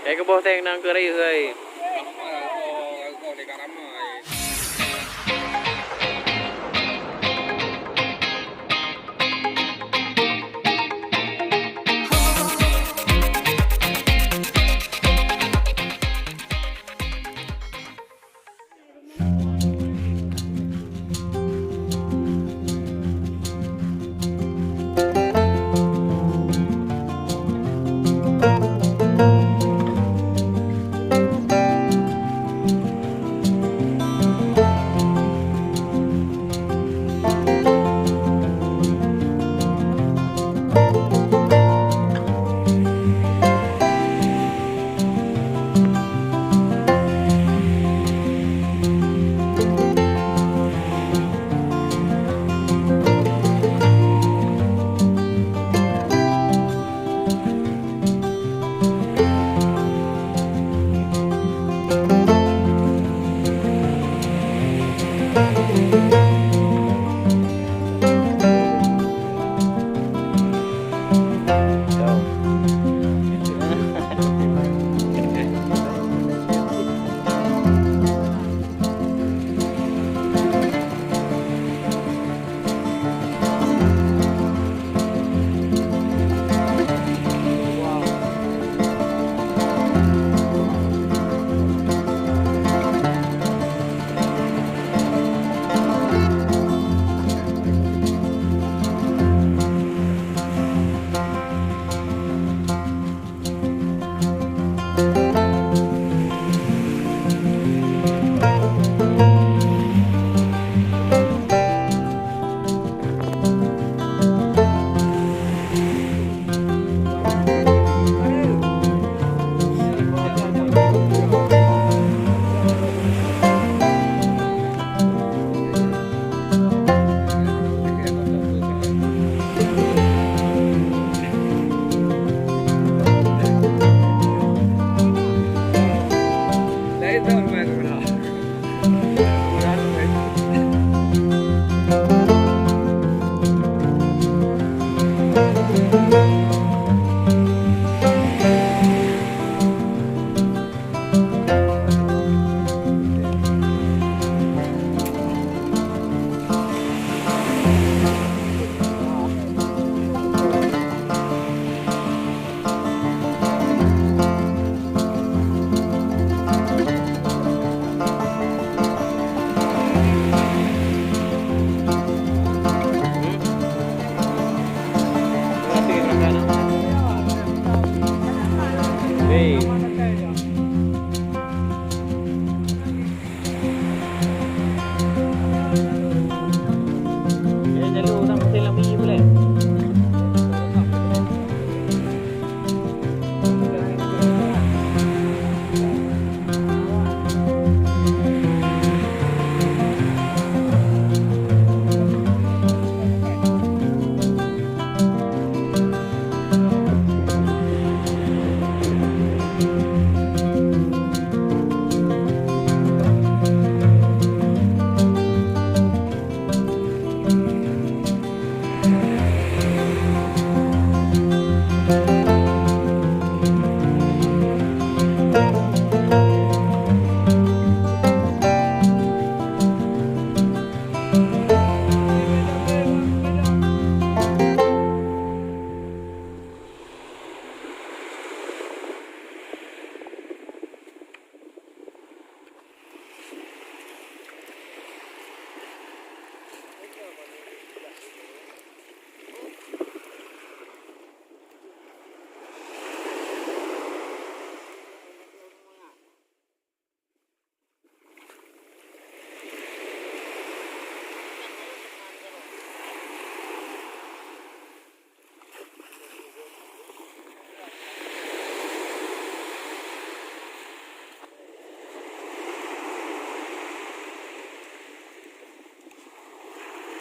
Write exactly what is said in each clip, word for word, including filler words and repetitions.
Eh, keuboh tank nang keu rayeuk, hai.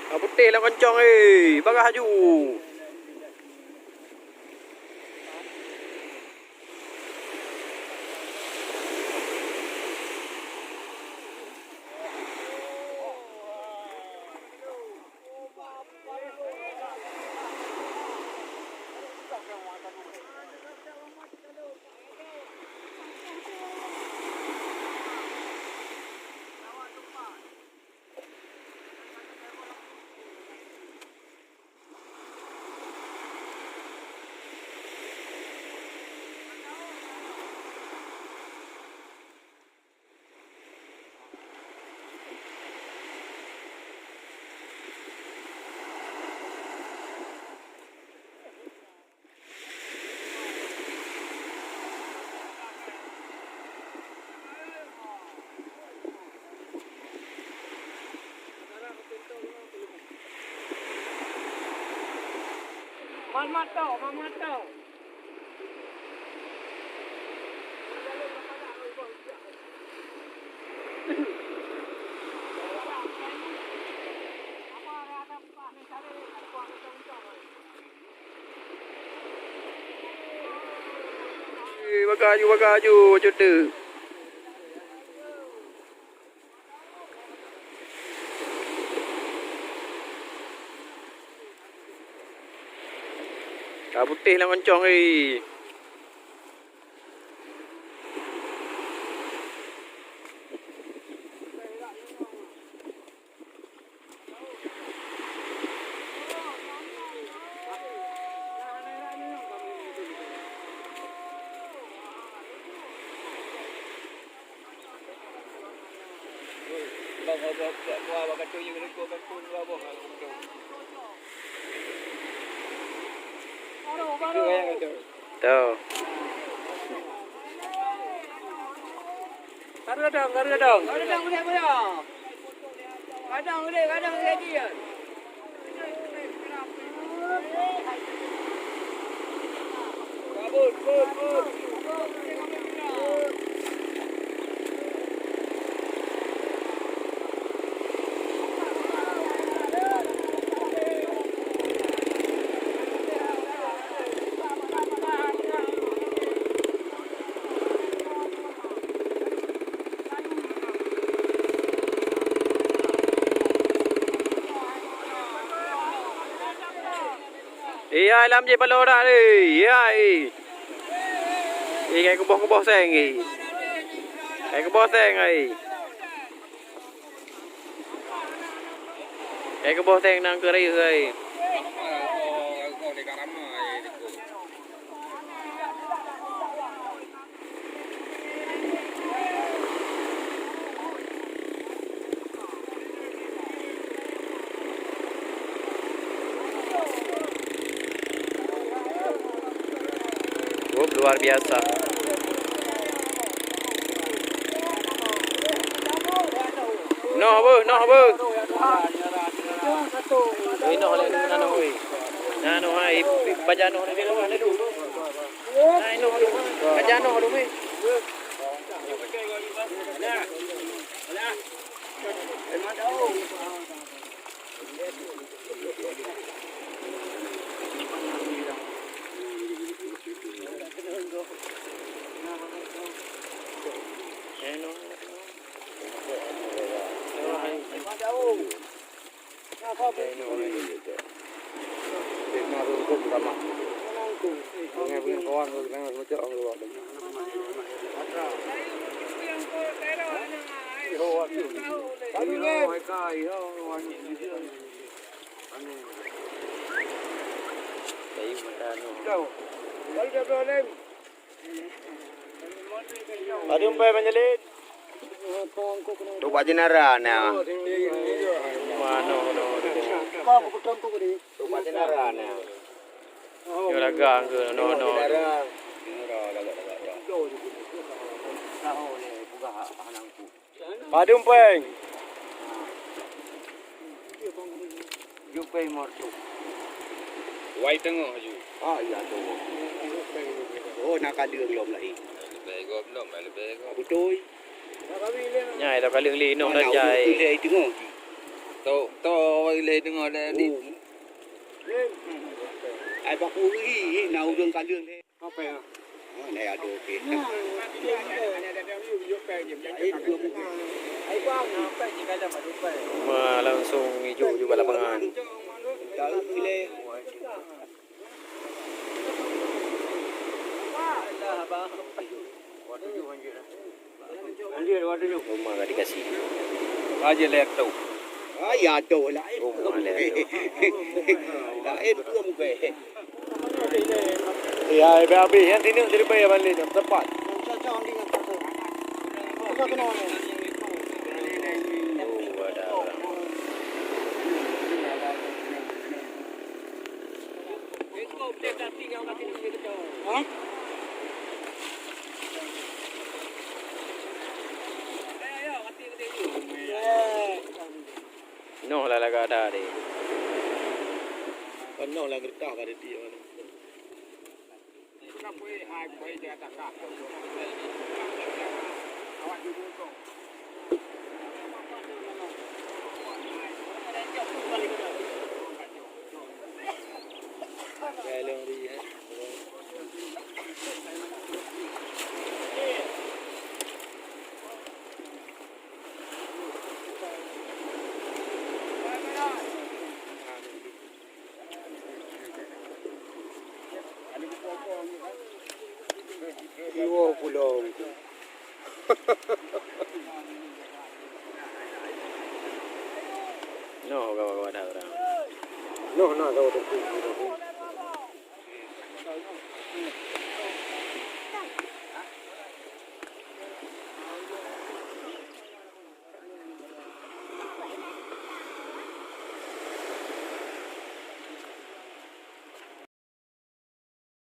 Ka putéh lam kancong, eh, bagah aju. Eh, bagah aju, bagah aju, cuti. Ka putéh lam koncong, eh. Tuh. Ka reueh dong, ka reueh dong. Ka reueh dong, ka reueh dong. Kadang udeh, kadang udeh dia. Iya, lam jih paloe dak, eh. Iya, eh. Eh, kai keuboh-keuboh seng, eh. Kai keuboh seng, eh. Kai keuboh seng nang keu rayeh, eh. Oh, luar biasa. Noh beuh, noh beuh. Oi, noh lé, nanoh, oi. Nanoh, hai, baca noh lé, noh lé. Hai, noh lé, baca noh lé, weh. Padum pèng manjelit? Trok bak jeunara na. Manoe, manoe, manoe. Trok bak jeunara na. Nyoe lagak ke, no, no. Padum pèng? Jok pèng lima reutôh. Wai teungoh ju. Ah, iya, teungoh. Oh, na kaleueng lom lagi. Leubeh gob lom, leubeh gob. Beutôi. Nyan, dah kaleueng lé, noh dah jai. Mana ureueng tu lé teungoh? To, to, wai lé teungoh dah ni. Oh. Ai baku ri, na ureueng kaleueng lé. Apa ya? Oh, na ya, aduh, okey. Wah, langsung ijo-ijo bak lapangan. Tahu lé. Rumah ka dikasih. Aja lé tu. Ah, ya tu lain. Rumah lé tu. Lain tu muka. Ya, ibe habis. Yang sini dari bayar balik tempat. Oh, ada. Noh lah lagak dah deh. Kan noh lah geutah ka ditiek. Iwoe pulo. No, kawan-kawan orang. No, no, kawan-kawan.